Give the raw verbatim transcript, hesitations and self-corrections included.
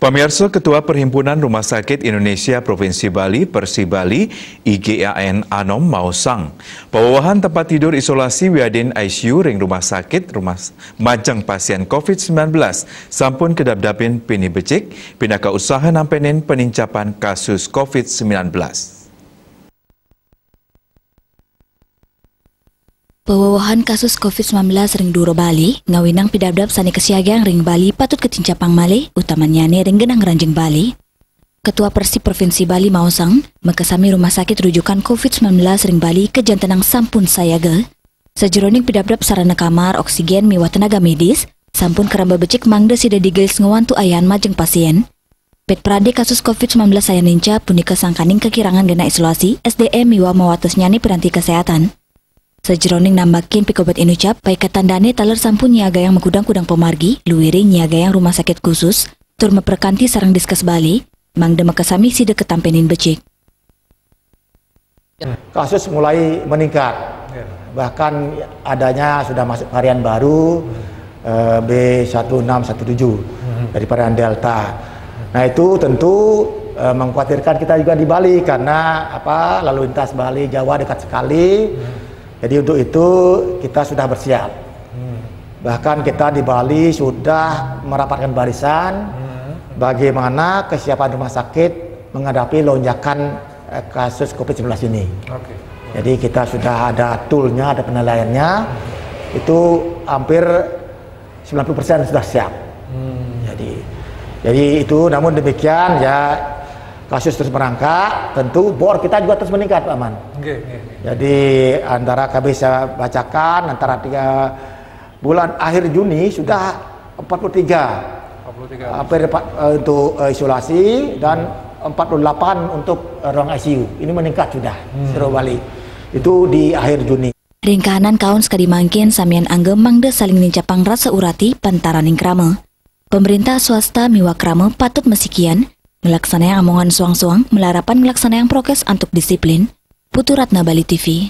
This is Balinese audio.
Pamirsa, Ketua Perhimpunan Rumah Sakit Indonesia Provinsi Bali, Persi Bali, I G A N Anom maosang, pawewehan tempat tidur isolasi wiadin I C U ring rumah sakit rumah majeng pasien covid sembilan belas sampun kedapdapin pinih becik, pinaka usaha nampenin penincapan kasus covid sembilan belas. Pawewehan kasus covid sembilan belas ring dura Bali, ngawinang pidabdab sane kasiagang ring Bali patut katincapang malih, utamannyane ring genah ngranjing Bali. Ketua Persi Provinsi Bali maosang, makasami rumah sakit rujukan covid sembilan belas ring Bali kajantenang sampun sayaga. Sajeroning pidabdab sarana kamar, oksigen miwah tenaga medis, sampun karamba becik mangda sida digelis ngwantu ayan majeng pasien. Pit prade kasus covid sembilan belas sayan nincap punika sangkaning kakirangan genah isolasi, S D M miwah mawates nyane piranti kesehatan. Sajeroning nambakin pikobet inucap, paiketan dane taler sampun nyiagayang makudang-kudang pamargi, luiring nyiagayang rumah sakit khusus, tur maprekanti sareng Diskes Bali, mangda makasami sida katampenin becik. Kasus mulai meningkat. Ya. Bahkan adanya sudah masuk varian baru, hmm. eh, B satu enam satu tujuh hmm. dari varian Delta. Hmm. Nah, itu tentu eh, mengkhawatirkan kita juga di Bali karena apa, lalu lintas Bali Jawa dekat sekali. Hmm. Jadi untuk itu kita sudah bersiap. Hmm. Bahkan kita di Bali sudah merapatkan barisan hmm. bagaimana kesiapan rumah sakit menghadapi lonjakan eh, kasus covid sembilan belas ini. Okay. Jadi kita sudah ada toolnya, ada penilaiannya. Itu hampir sembilan puluh persen sudah siap. Hmm. Jadi jadi itu, namun demikian ya, kasus terus merangkak, tentu bor kita juga terus meningkat, Pak Man. Okay, okay, okay. Jadi antara kami saya bacakan, antara tiga bulan akhir Juni sudah empat puluh tiga. Hampir eh, untuk eh, isolasi dan empat puluh delapan untuk eh, ruang I C U. Ini meningkat sudah hmm. seluruh Bali. Itu di akhir Juni. Ring kahanan kaon sakadi mangkin samian angga mangda saling nincapang rasa urati pantaraning krama. Pemerintah swasta miwah krama patut masikian nglaksanayang amongan soang-soang malarapan nglaksanayang prokes antuk disiplin. Putu Ratna, Bali T V.